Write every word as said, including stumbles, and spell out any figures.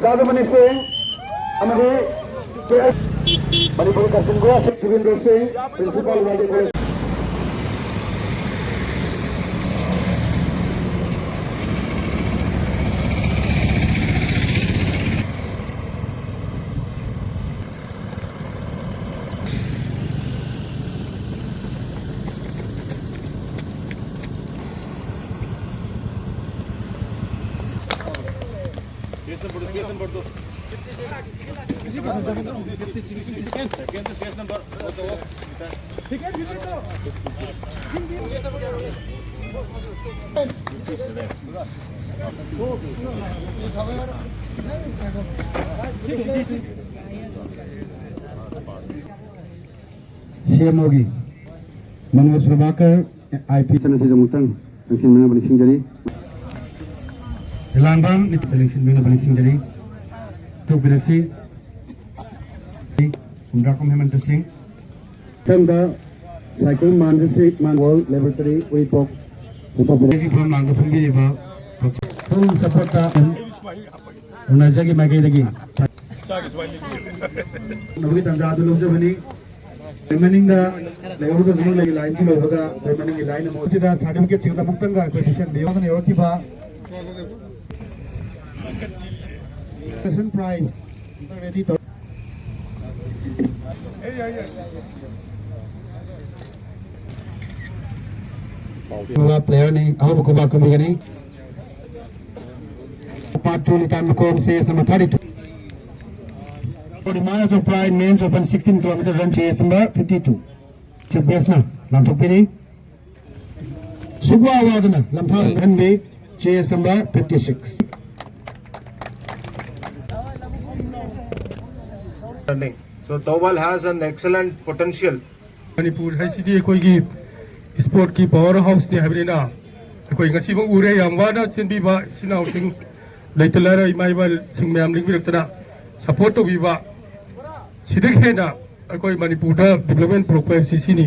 ꯔꯥꯙꯥꯃꯅꯤ ꯁꯤꯡ ꯑꯃꯗꯤ ꯃꯅꯤꯄꯨꯔ ꯀꯥꯆꯤꯟ ꯒꯣ ꯁꯨꯔꯦꯟꯗ꯭ꯔ ꯁꯤꯡ, ꯄ꯭ꯔꯤꯟꯁꯤꯄꯥꯜ ꯋꯥꯏ ꯗꯤ ꯀꯣꯂꯦꯖ꯫ ꯁꯤ ꯑꯦꯝ ꯑꯣꯒꯤ ꯃꯅꯣꯖ ꯄ꯭ꯔꯚꯥꯀꯔ, ꯑꯥꯏ ꯄꯤ꯫ ꯆꯠꯅꯁꯤꯗꯃꯛꯇꯪ ꯂꯦꯡꯁꯤꯟꯕꯤꯅꯕ ꯅꯤꯡꯁꯤꯡꯖꯔꯤ꯫ ꯂꯥꯡꯕꯝ ꯅꯤꯇ ꯂꯦꯡꯁꯤꯟꯕꯤꯅꯕ ꯅꯤꯡꯁꯤꯡꯖꯔꯤ꯫ ꯇꯧꯕꯤꯔꯛꯁꯤ꯫ ꯍꯨꯝꯗ꯭ꯔꯥ ꯀꯨꯝ ꯍꯦꯃꯟꯇ ꯁꯤꯡ꯫ ꯃꯊꯪꯗ ꯁꯥꯏꯈꯣꯝ ꯃꯥꯟꯖꯁꯤ, ꯃꯥꯟ ꯋꯥꯔꯜ ꯂꯦꯕꯣꯔꯦꯇꯔꯤ ꯎꯔꯤꯄꯣꯛ꯫ ꯁꯤ ꯐꯝ ꯂꯥꯡꯗ ꯐꯝꯕꯤꯔꯤꯕ ꯐꯨꯜ ꯁꯄꯣꯔꯠꯇ ꯑꯣꯔꯒꯅꯥꯏꯖꯔꯒꯤ ꯃꯥꯏꯀꯩꯗꯒꯤ ꯅꯕꯒꯤ ꯇꯥꯟꯖꯥ ꯑꯗꯨ ꯂꯧꯖꯕꯅꯤ꯫ ꯑꯩꯈꯣꯏ ꯃꯅꯤꯡꯗ ꯂꯩꯍꯧꯕꯗ ꯑꯗꯨꯝ ꯂꯩ, ꯂꯥꯏꯟꯁꯤ ꯂꯣꯏꯕꯒ ꯑꯩꯈꯣꯏ ꯃꯅꯤꯡꯒꯤ ꯂꯥꯏꯟ ꯑꯃꯨꯛ ꯑꯁꯤꯗ ꯁꯥꯔꯇꯤꯐꯤꯀꯦꯠꯁꯤꯡꯗ ꯑꯃꯨꯛꯇꯪꯒ ꯑꯩꯈꯣꯏ ꯄꯤꯁꯟꯕꯤꯌꯨ꯫ ꯍꯥꯟꯅ ꯌꯧꯔꯛꯈꯤꯕ ꯁꯦꯁꯟ ꯄ꯭ꯔꯥꯏꯖ ꯑꯝꯇ ꯔꯦꯗꯤ ꯇꯧ꯫ ꯄ꯭ꯂꯦꯌꯔꯅꯤ, ꯑꯍꯧꯕ ꯈꯨꯕꯥꯛ ꯈꯨꯕꯤꯒꯅꯤ꯫ Part two ꯅꯤꯇꯥꯟ ꯃꯈꯣꯝ, C S number thirty two. For the Mayors of Pride Men's Open sixteen kilometer run, C S number fifty two. Chief guest ꯅ ꯂꯥꯟꯊꯣꯛꯄꯤꯔꯤ꯫ ꯁꯨꯛꯋꯥ ꯋꯥꯗꯅ ꯂꯝꯐꯥ ꯍꯟꯕꯤ, C S number fifty six. Running. So Thoubal has an excellent potential. Manipur ꯍꯥꯏꯁꯤꯗꯤ ꯑꯩꯈꯣꯏꯒꯤ ꯏꯁꯄꯣꯔꯠꯀꯤ power ꯍꯥꯎꯁꯅꯤ ꯍꯥꯏꯕꯅꯤꯅ, ꯑꯩꯈꯣꯏ ꯉꯁꯤꯃꯛ ꯎꯔꯦ, ꯌꯥꯝ ꯋꯥꯅ ꯆꯦꯟꯕꯤꯕ ꯏꯆꯤꯟ ꯏꯅꯥꯎꯁꯤꯡ, ꯂꯩꯇ ꯂꯥꯏꯔ ꯏꯃꯥ ꯏꯕꯜꯁꯤꯡ ꯃꯌꯥꯝ ꯂꯦꯡꯕꯤꯔꯛꯇꯅ ꯁꯄꯣꯔꯠ ꯇꯧꯕꯤꯕ꯫ ꯁꯤꯗꯒꯤ ꯍꯦꯟꯅ ꯑꯩꯈꯣꯏ ꯃꯅꯤꯄꯨꯔꯗ ꯗꯤꯕ꯭ꯂꯞꯃꯦꯟ ꯄꯨꯔꯛꯄ ꯍꯥꯏꯕꯁꯤ ꯁꯤꯅꯤ꯫